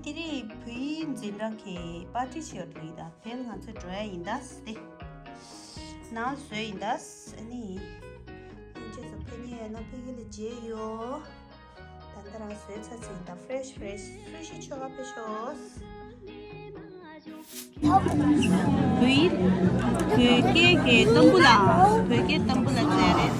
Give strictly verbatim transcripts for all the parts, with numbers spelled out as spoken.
ཨེ་རེད། བོད་ཡིག་འཛིན་གྲྭ་གི་པར་ཊི་ཞིག་ཡོད་འདུག་ད་དེར་ང་ཚོ་འགྲོ་ཡ་ཡིན་ད་སྟེ། ནང་བཟོས་ཡིན་ད། ཨ་ནི། ཁྱེད་ཚོ་ཕེབས་མཁན་ཡོད་ན་ཕ་གི་ལ་མཇལ་ཡོང་། ད་ལྟ་རང་བཟོས་ཚར་ཟིན་ད། ཕེ་རེ་ཤི་ཕེ་རེ་ཤི་སུ་ཤི་ཆོག་ག་ཕེབས་ཤོག་བོད་ཡིག་བོད་སྐད་ཀྱི་ཏམ་བུ་ལ། བོད་སྐད་ཏམ་བུ་ལ་བཙལ་རེད།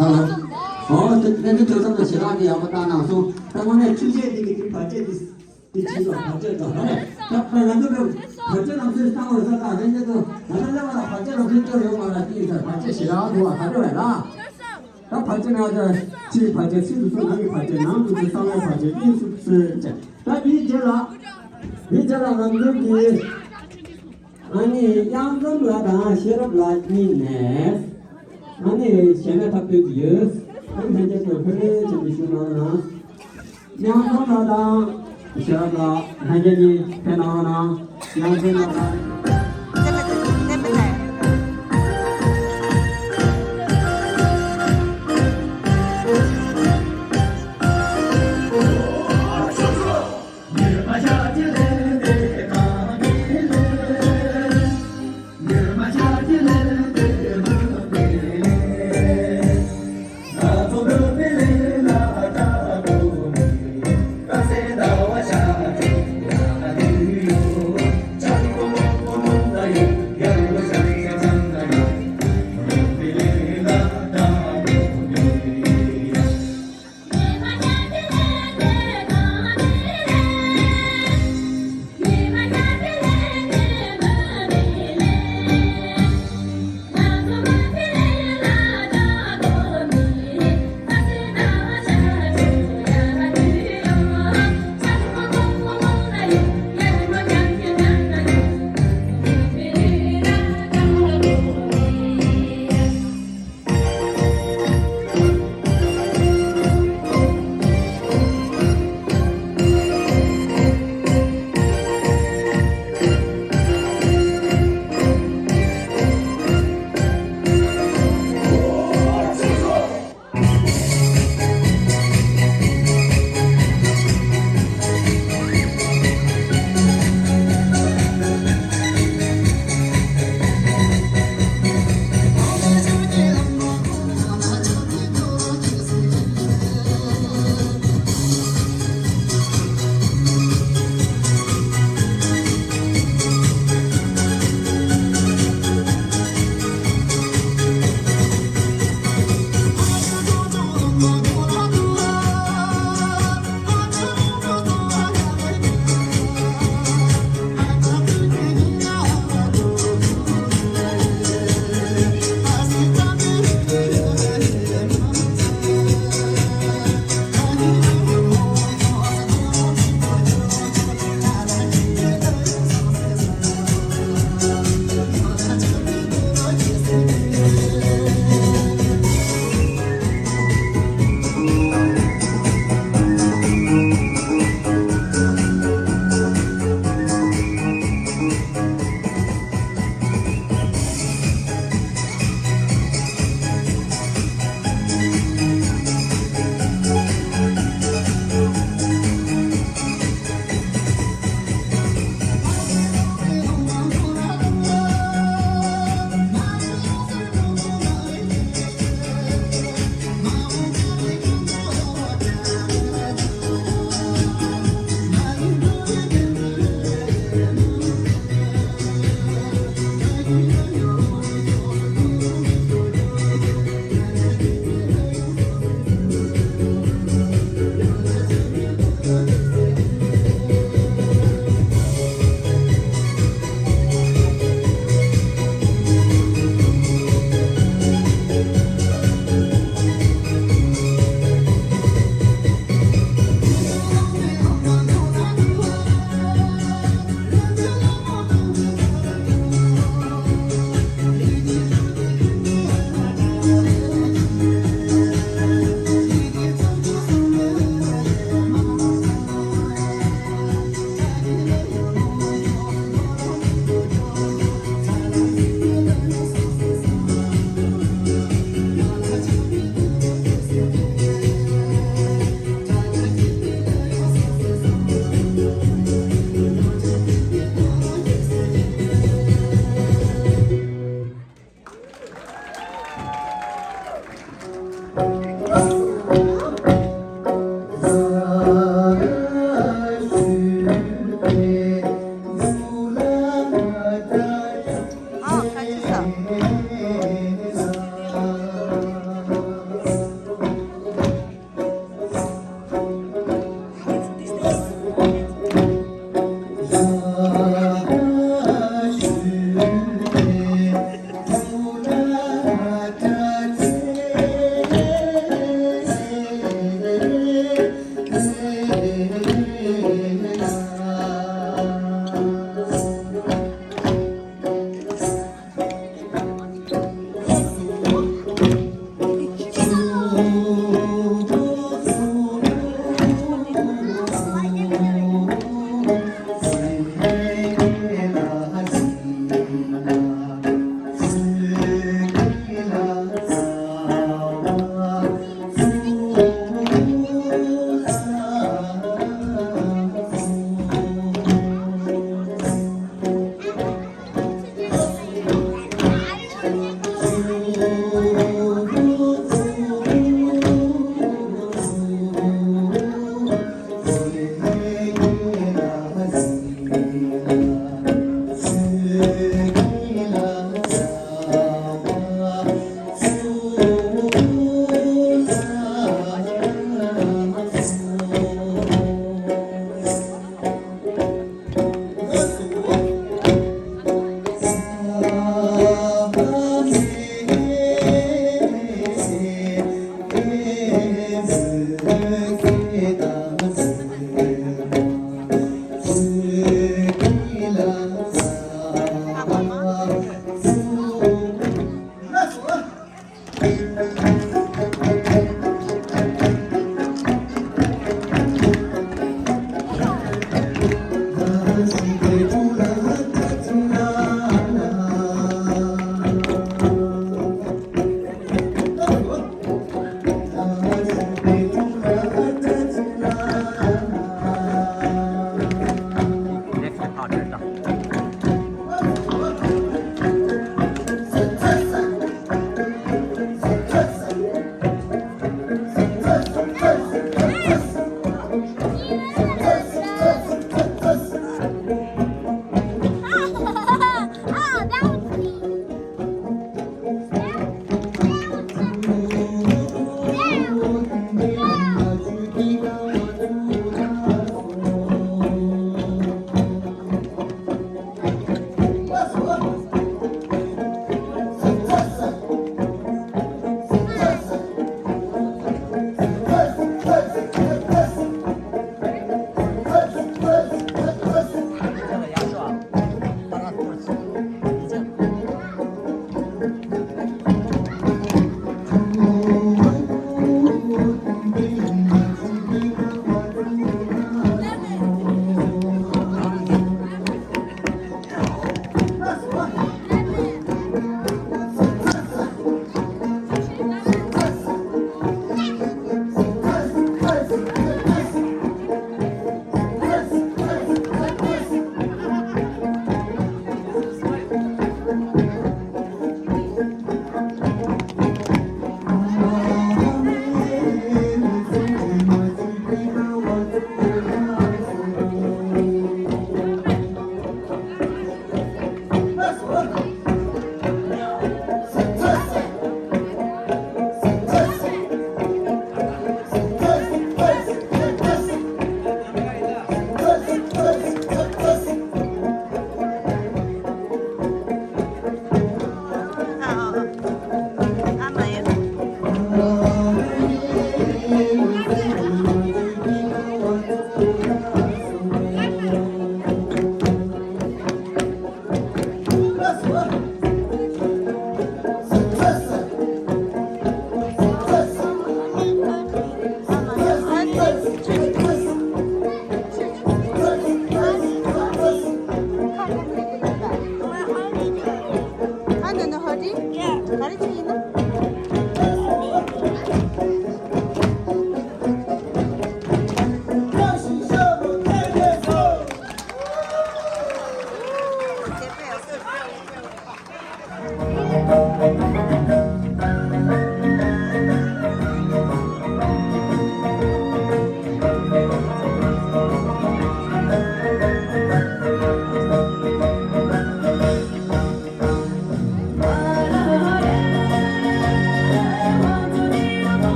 ཧ་ལོ། ཨོ་དེ་དེ་འདྲ་དུས་ཙམ་དུ་ཞེ་དྲག་གི་ཡག་པོ་བཏང་གནང་སོང་། ད་དངོས་གནས་འཕྲུལ་ཆས་འདི་གི་དེ་བར་ཆད་འདི་འདི་ཕྱིན་ལ་བར་ཆད་དང་ཧ་ལས། ད་ང་ཚོ་གི་བར་ཆད་ནང་ཚུད་བཏང་བ་ས་དང་དེ་འདྲ་དུ་ང་ཚོ་སླེབས་པ་ལ་བར་ཆད་ནང་ཚུད་སྐྱོར་ཡོང་བ་ལ་དེ་ཡིན་ས་བར་ཆད་ཞེ་དྲག་འདུག་བ་ག་འདྲ་བས་ལ། ད་བར་ཆད་ནང་ཚུད་ཕྱིའི་བར་ཆད་ཕྱི་དུ་ཚུད་ནང་གི་བར་ཆད་ནང་དུ་ཚུད་གསང་བའི་བར་ཆད་གཉིས་སུ་ཚུད་བྱས། ད་དེའི་རྗེས་ལ་དེའི་རྗེས་ལ་ང་ཚོ་གི་ཨ་ནི་དབྱངས་འཛོམས་ལགས་དང་ཤེས་རབ་ལགས་གཉིས་ནས་ཨ་ནི་གཞས་སྣ་འཁྲབ་སྟོན་གྱི་ཡོད། ཨ་ནི་ལྷན་རྒྱས་ཚོ་ཕེབས་རོགས་བྱེད་དུ་ཞུ་གནང་གནང་། དབྱངས་འཛོམས་ལགས་དང་ཤེས་རབ་ལགས་ལྷན་རྒྱས་གཉིས་ཕེབས་གནང་རོགས་གནང་། དབྱངས་འཛོམས་ལགས་དང་།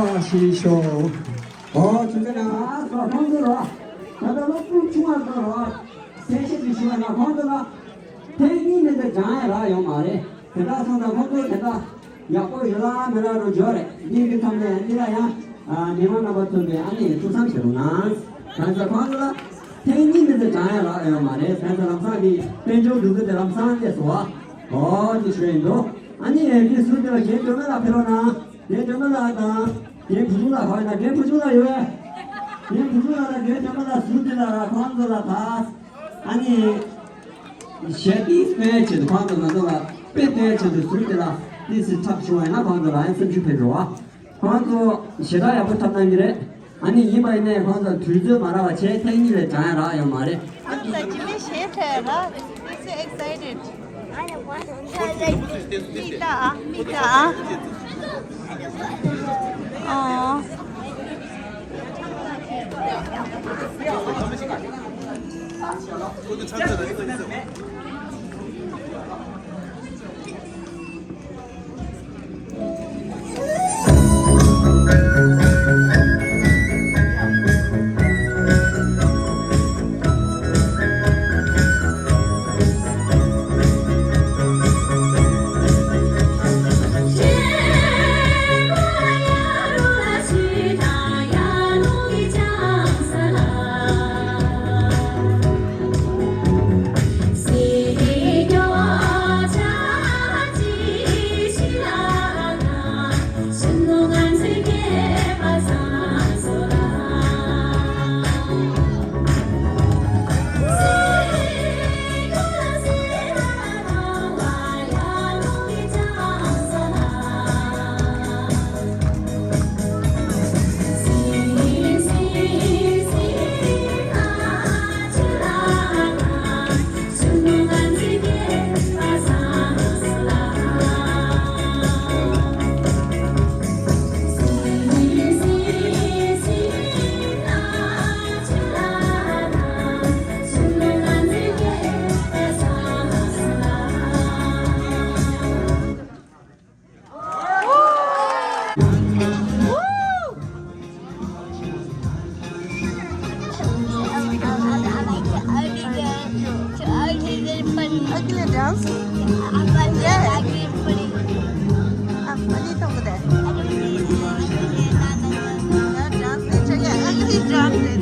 བཀྲ་ཤིས་ཤོག་ཨོ་ཆུ་ཚོད་ནང་ང་ཚོ་ཁོང་ཚོ་རོ། ད་ལྟ་སློབ་ཕྲུག་ཆུང་བ་ཚོ་རོ། གསལ་བཤད་ཅིག་ཞུ་བ་ན་ཁོང་ཚོ་ལ་ཐེངས་གཉིས་མི་ཚེ་སྦྱང་ཡ་རག་ཡོད་མ་རེད། དེ་འདྲ་སོང་ཙང་ཁོང་ཚོ་དེ་འདྲ་ཡག་པོ་ཡོད་ལ་མེད་ལ་རུ་འཇོག་རེད། འདི་གི་ཐམས་ཅད་འདི་ལ་ཡང་མི་མང་རྣམ་པ་ཚོ་ནས་ཨ་ནི་ཐུགས་བསམ་བཞེས་རོགས་གནང་། གང་ཟག་ཁོང་ཚོ་ལ་ཐེངས་གཉིས་མི་ཚེ་སྦྱང་ཡ་རག་ཡོད་མ་རེད། གང་ཟག་ལམ་སང་འདི་དཔལ་འབྱོར་འདུ་འཛི་དེ་ལམ་སང་སླེབས་སོང་བ། ཨོ་དེ་ཞུ་ཡིན་འདུག་ཨ་ནི་ཡང་འདི་ཟུར་དེ་ལ་རྒན་སྒྲོལ་མ་ལགས་ཕེབས་རོགས་གནང་། རྒན་སྒྲོལ་མ་ལགས་དང་རྒན་བུ་ཆུང་ལགས་ག་པར་ཡོད་ན། རྒན་བུ་ཆུང་ལགས་ཡོད་པས། རྒན་བུ་ཆུང་ལགས་དང་རྒན་སྒྲོལ་མ་ལགས་ཟུར་དེ་ལ་ར་ཁོང་ཚོ་ལ་ད་ཨ་ནི་ཞལ་ཏིས་སྤེལ་ཆེད་དུ་ཁོང་ཚོ་ང་ཚོ་ལ་དཔེ་སྟོན་ཆེད་དུ་ཟུར་དེ་ལ་ཏིས་སི་འཁྲབ་བྱུང་བ་ཡིན་ན་ཁོང་ཚོ་ལ་ཡང་སེམས་ཤུགས་འཕེལ་འགྲོ་བ། ཁོང་ཚོ་ཞེ་དྲག་ཡག་པོ་འཁྲབ་གནང་གི་རེད། ཨ་ནི་ཡིན་པ་ཡིན་ནའི་ཁོང་ཚོ་དུས་ཚོད་མ་རག་པ་བྱས་ཐེངས་གཉིས་ལས་སྦྱང་ཡ་རག་ཡོད་མ་རེད། ཁོང་ཚོ་ཇི་མི་ཤེས་ཐལ་ར། It's so excited. མི་ད་ཨ་མི་ད་ཨ། ཨོ། Ugly dance? Yeah. I'm funny. Ugly dance. Ugly dance.